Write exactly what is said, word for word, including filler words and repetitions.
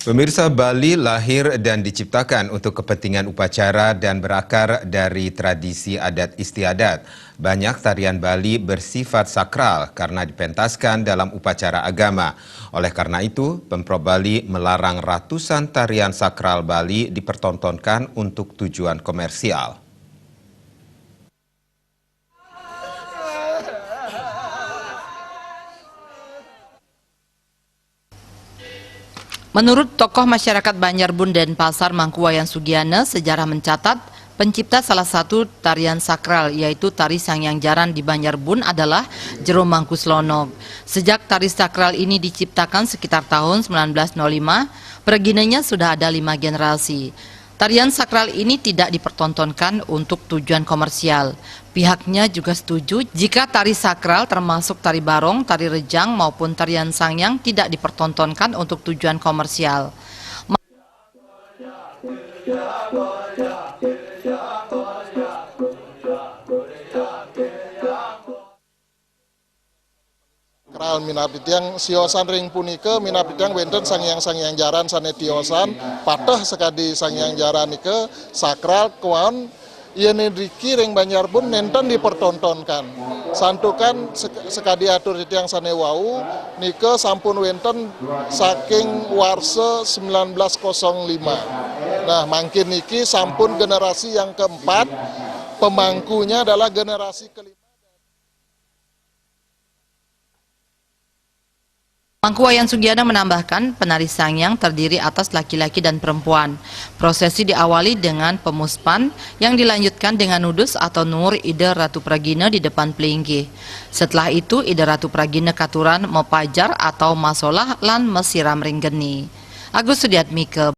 Pemirsa, Bali lahir dan diciptakan untuk kepentingan upacara dan berakar dari tradisi adat istiadat. Banyak tarian Bali bersifat sakral karena dipentaskan dalam upacara agama. Oleh karena itu, Pemprov Bali melarang ratusan tarian sakral Bali dipertontonkan untuk tujuan komersial. Menurut tokoh masyarakat Banjarbun Denpasar, Mangku Wayan Sugiana, sejarah mencatat pencipta salah satu tarian sakral, yaitu tari Sangyang Jaran di Banjarbun, adalah Jero Mangku Slonog. Sejak tari sakral ini diciptakan sekitar tahun sembilan belas nol lima, perginanya sudah ada lima generasi. Tarian sakral ini tidak dipertontonkan untuk tujuan komersial. Pihaknya juga setuju jika tari sakral termasuk tari barong, tari rejang, maupun tarian sangyang tidak dipertontonkan untuk tujuan komersial. Sakral minab titiang, siosan ring punika minab titiang wenten sangyang-sangyang jaran sane tiosan, pateh sakadi sangyang jaran nika sakral kewan yen riki ring Banjarbun nenten dipertontonkan. Santukan sek- sekadi atur titiang sane wau nika sampun wenten saking warsa sembilan belas kosong lima. Nah, mangkin niki sampun generasi yang keempat, pemangkunya adalah generasi kelima. Mangku Wayan Sugiana menambahkan, penari sangyang terdiri atas laki-laki dan perempuan. Prosesi diawali dengan pemuspan yang dilanjutkan dengan nudus atau nuur Ida Ratu Pragina di depan pelinggih. Setelah itu, Ida Ratu Pragina katuran mepajar atau masolah lan masiram ring geni. Agus Sudiatmika.